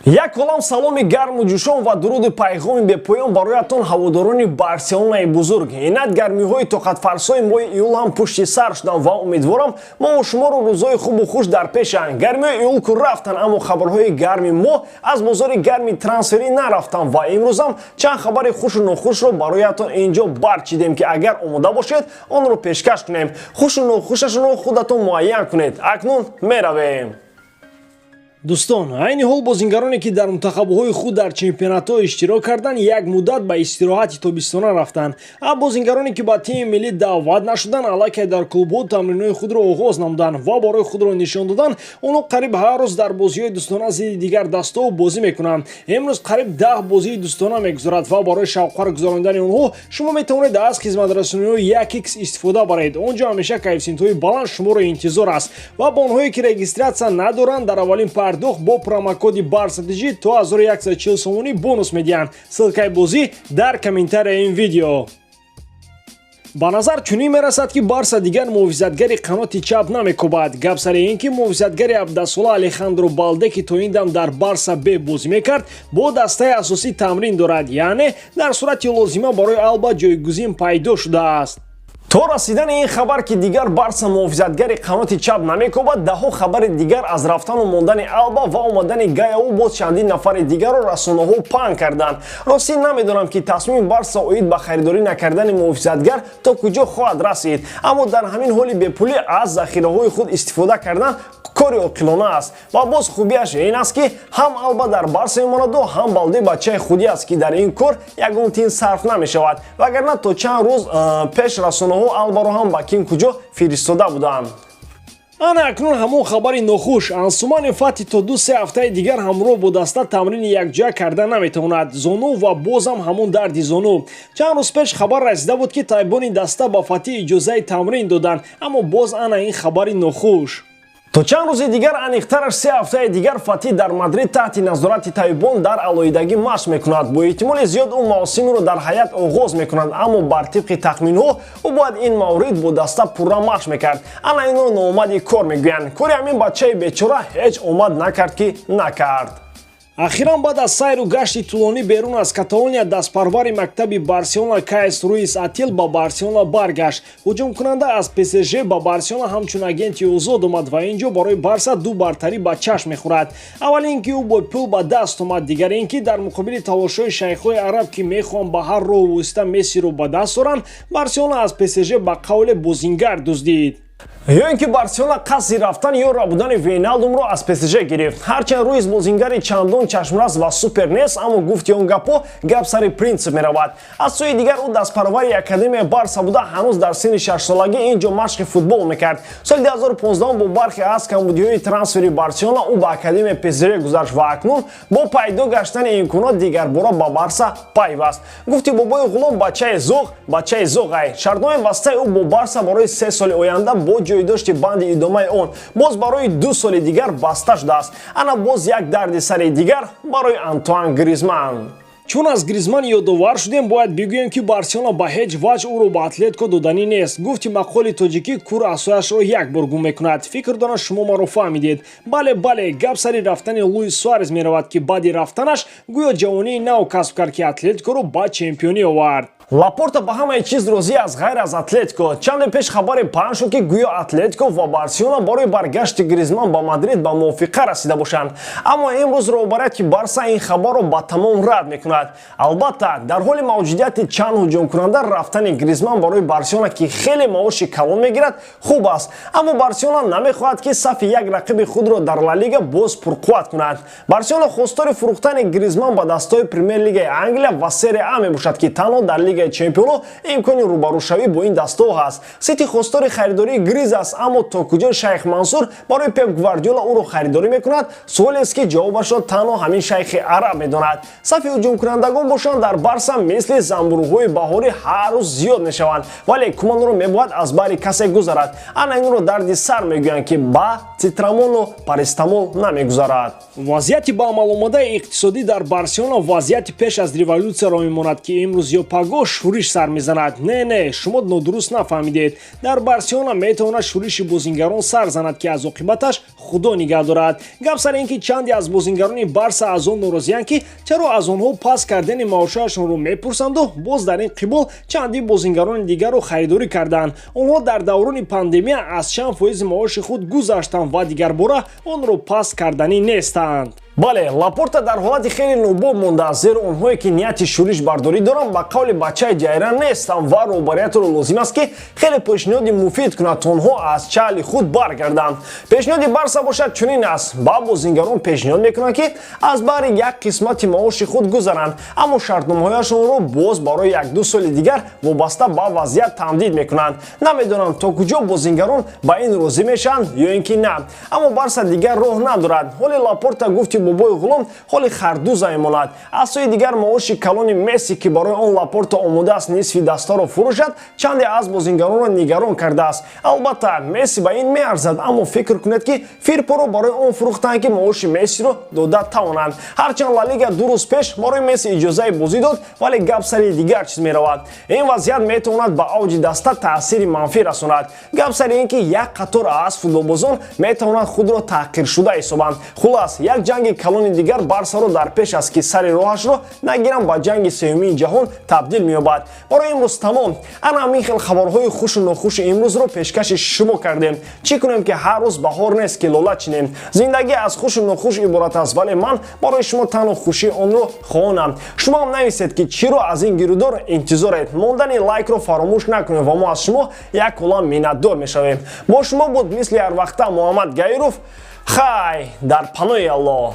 Як олам саломи гарму ҷӯшон ва дуруди пайғоми бепоён бароятон, ҳаводорони Барселонаи бузург. Инак, гармиҳои тоқатфарсои моҳи июл ҳам пушти сар шуданд ва умедворам, мо шуморо рӯзҳои хубу хуш дар пешанд. Гармиҳои июл ку рафтанд, аммо хабарҳои гарми мо аз бозори гарми трансферӣ нарафтанд ва имрӯзам чанд хабари хушу нохушро бароятон инҷо барчидем, ки агар омода бошед, онро пешкаш кунем. Хушу нохушашонро худатон муайян кунед. Акнун меравем. Дӯстон, айни ҳол бозингароне, ки дар мунтахабҳои худ дар чемпионатҳо иштирок карданд, як муддат ба истироҳати тобистона рафтанд. А бозингароне, ки ба тими миллӣ даъват нашуданд, аллакай дар клубҳо тамринҳои худро оғоз намуданд ва барои худро нишон додан онҳо қариб ҳар рӯз дар бозиҳои дӯстона зидди дигар дастаҳо бозӣ мекунанд. Имрӯз қариб 10 бозии дӯстона мегузарад ва барои шавқвар гузаронидани онҳо шумо метавонед аз хизматрасониҳои 1x истифода баред. Он ҷо ҳамеша коэффисиентҳои баланд шуморо интизор аст ва ба онҳое, ки регистрация надоранд, дар аввалин пардохт бо промокоди БАРСАТЖ то 1140 сомонӣ бонус медиҳанд. Ссылкаи бозӣ дар комментарияи ин видео. Ба назар чунин мерасад, ки Барса дигар муҳофизатгари қаноти чап намекӯбад. Гап сари ин ки муҳофизатгари 17-сола Алехандро Балде, ки то ин дам дар Барса Б бозӣ мекард, бо дастаи асосӣ тамрин дорад, яъне дар сурати лозима барои Алба ҷойгузин пайдо шудааст. То расидани ин хабар, ки дигар Барса муҳофизатгари қаноти чап намекӯбад, даҳҳо хабари дигар аз рафтану мондани Алба ва омадани Гаяу боз чандин нафари дигарро расонаҳо паҳн карданд. Ростӣ, намедонам, ки тасмими Барса оид ба харидорӣ накардани муҳофизатгар то куҷо хоҳад расид, аммо дар ҳамин ҳоли бепулӣ аз захираҳои худ истифода кардан кори оқилона аст. Ва боз хубиаш ин аст, ки ҳам Алба дар Барса мемонаду ҳам Балде бачаи худӣ аст, ки дар ин кор ягон тин сарф намешавад, вагарна то чанд рӯз пеш расонаҳо Албаро ҳам ба ким куҷо фиристода буданд. Ана акнун ҳамон хабари нохуш: Ансумани Фати то 2-3 ҳафтаи дигар ҳамроҳ бо даста тамрини якҷоя карда наметавонад. Зону ва бозам ҳамон дарди зону. Чанд рӯз пеш хабар расида буд, ки табибони даста ба Фатӣ иҷозаи тамрин доданд, аммо боз ана ин хабари нохуш. То чанд рӯзи дигар, аниқтараш 3 ҳафтаи дигар, Фатӣ дар Мадрид таҳти назорати табибон дар алоҳидагӣ машқ мекунад. Бо эҳтимоли зиёд ӯ мавсимро дар ҳайат оғоз мекунад, аммо бар тибқи тахминҳо ӯ бояд ин маврид бо даста пурра машқ мекард. Ана инро ноомади кор мегӯянд. Кори ҳамин бачаи бечора ҳеҷ омад накард, ки накард. Ахиран, баъд аз сайру гашти тӯлонӣ берун аз Каталония, дастпарвари мактаби Барселона Кайс Руис Атил ба Барселона баргашт. Ҳуҷумкунанда аз ПСЖ ба Барселона ҳамчун агенти озод омад ва ин ҷо барои Барса ду бартарӣ ба чашм мехӯрад. Аввал ин ки ӯ бо пул ба даст омад, дигар ин ки дар муқобили талошҳои шайхҳои араб, ки мехоҳанд ба ҳар роҳу восита Мессиро ба даст оранд, Барселона аз ПСЖ ба қавле бозингар дуздид. Ё ин ки Барселона қасди рафтан ё рабудани Вейналдумро аз ПСЖ гирифт. Ҳарчанд Руис бозингари чандон чашмрас ва супер нест, аммо гуфти он гапҳо гап сари принсип меравад. Аз сӯи дигар, ӯ дастпарвари академияи Барса буда, ҳанӯз дар синни 6-солагӣ ин ҷо машқи футбол мекард. Соли 2015 бо бархе аз камбудиҳои трансфери Барселона ӯ ба академияи ПСЖ гузашт ва акнун бо пайдо гаштани имконот дигарбора ба Барса пайваст. Гуфти бобои ғулом, бачаи зоғ бачаи зоғай. Шартномаи бастаи ӯ бо Барса барои 3 соли оянда бо ҷойдошти банди идомаи он боз барои 2 соли дигар баста шудааст. Ана боз як дарди сари дигар барои Антуан Гризман. Чун аз Гризман ёдовар шудем, бояд бигӯем, ки Барселона ба ҳеҷ ваҷҳ ӯро ба Атлетико доданӣ нест. Гуфти мақоли тоҷикӣ: кур асояшро як бор гум мекунад. Фикр дорам, шумо маро фаҳмидед. Бале, бале, гап сари рафтани Луис Суарез меравад, ки баъди рафтанаш гӯё ҷавонии нав касб кард, ки Атлетикоро ба чемпионӣ овард. Лапорта ба ҳамаи чиз розӣ аст, ғайр аз Атлетико. Чанде пеш хабаре паҳн шуд, ки гӯё Атлетико ва Барселона барои баргашти Гризман ба Мадрид ба мувофиқа расида бошанд, аммо имрӯз роҳбарияти Барса ин хабарро ба тамом рад мекунад. Албатта, дар ҳоли мавҷудияти чанд ҳуҷумкунанда рафтани Гризман барои Барселона, ки хеле маоши калон мегирад, хуб аст, аммо Барселона намехоҳад, ки сафи як рақиби худро дар Ла Лига боз пурқувват кунад. Барселона хостори фурӯхтани Гризман ба дастҳои Премер-лигаи Англия ва Серия А мебошад, ки танҳо дар Лигаи чемпионо имкони рӯбарӯшавӣ бо ин дастҳо ҳаст. Сити хостори харидории Гриз аст, аммо то куҷо шайх Мансур барои Пеп Гвардиола ӯро харидорӣ мекунад, суолест, ки ҷавобашро танҳо ҳамин шайхи араб медонад. Сафи ҳуҷумкунандагон бошанд, дар Барса мисли замбуруғҳои баҳорӣ ҳар рӯз зиёд мешаванд, вале Куманро мебояд аз бари касе гузарад. Ана инро дарди сар мегӯянд, ки ба цитрамону парацетамол намегузарад. Вазъияти ба амал омадаи иқтисодӣ дар Барселона вазъияти пеш аз революсияро мемонад, ки имрӯз ё пагоҳ Гоҳ шӯриш сар мезанад. Не, не, шумо нодуруст нафаҳмидед. Дар Барселона метавонад шӯриши бозингарон сар занад, ки аз оқибаташ Худо нигаҳ дорад. Гап сари ин ки чанде аз бозингарони Барса аз он норозиянд, ки чаро аз онҳо паст кардани маошҳояшонро мепурсанду боз дар ин қибол чандин бозингарони дигарро харидорӣ карданд. Онҳо дар даврони пандемия аз чанд фоизи маоши худ гузаштанд ва дигарбора онро паст карданӣ нестанд. Бале, Лапорта дар ҳолати хеле нобоб мондааст, зеро онҳое, ки нияти шӯриш бардорӣ доранд, ба қавли бачаи ҷайран нестанд ва роҳбариятро лозим аст, ки хеле пешниҳоди муфид кунад, то онҳо аз чали худ баргарданд. Пешниҳоди Барса бошад, чунин аст: ба бозингарон пешниҳод мекунанд, ки аз баҳри як қисмати маоши худ гузаранд, аммо шартномаҳояшонро боз барои 1-ду соли дигар вобаста ба вазъият тамдид мекунанд. Намедонам, то куҷо бозингарон ба ин розӣ мешаванд ё ин ки на, аммо Барса дигар роҳ надорад. Ҳоли Лапорта, гуфти бобои ғулом, ҳоли хардуза мемонад. Аз сӯи дигар, маоши калони Месси, ки барои он Лапорта омода аст нисфи дастаро фурӯшад, чанде аз бозингаронро нигарон кардааст. Албатта, Месси ба ин меарзад, аммо фикр кунед, ки Фирпоро барои он фурӯхтанд, ки маоши Мессиро дода тавонанд. Ҳарчанд Ла Лига 2 рӯз пеш барои Месси иҷозаи бозӣ дод, вале гап сари дигар чиз меравад. Ин вазъият метавонад ба авҷи даста таъсири манфӣ расонад. Гап сари ин ки як қатор аз футболбозон метавонанд худро таҳқиршуда ҳисобанд. Хулас, як ҷанги калони дигар Барсаро дар пеш аст, ки сари роҳашро нагирам, ба ҷанги сеюмии ҷаҳон табдил меёбад. Барои имрӯз тамом. Ана ҳамин хел хабарҳои хушу нохуши имрӯзро пешкаши шумо кардем. Чӣ кунем, ки ҳар рӯз баҳор нест, ки лола чинем. Зиндагӣ аз хушу нохуш иборат аст, вале ман барои шумо танҳо хушии онро хоҳонам. Шумо ҳам нависед, ки чиро аз ин гирудор интизоред. Мондани лайкро фаромӯш накунед ва мо аз шумо як олам миннатдор мешавем. Бо шумо буд, мисли ҳарвақта, Муҳаммад Гаиров. Хай, дар паноҳи Аллоҳ.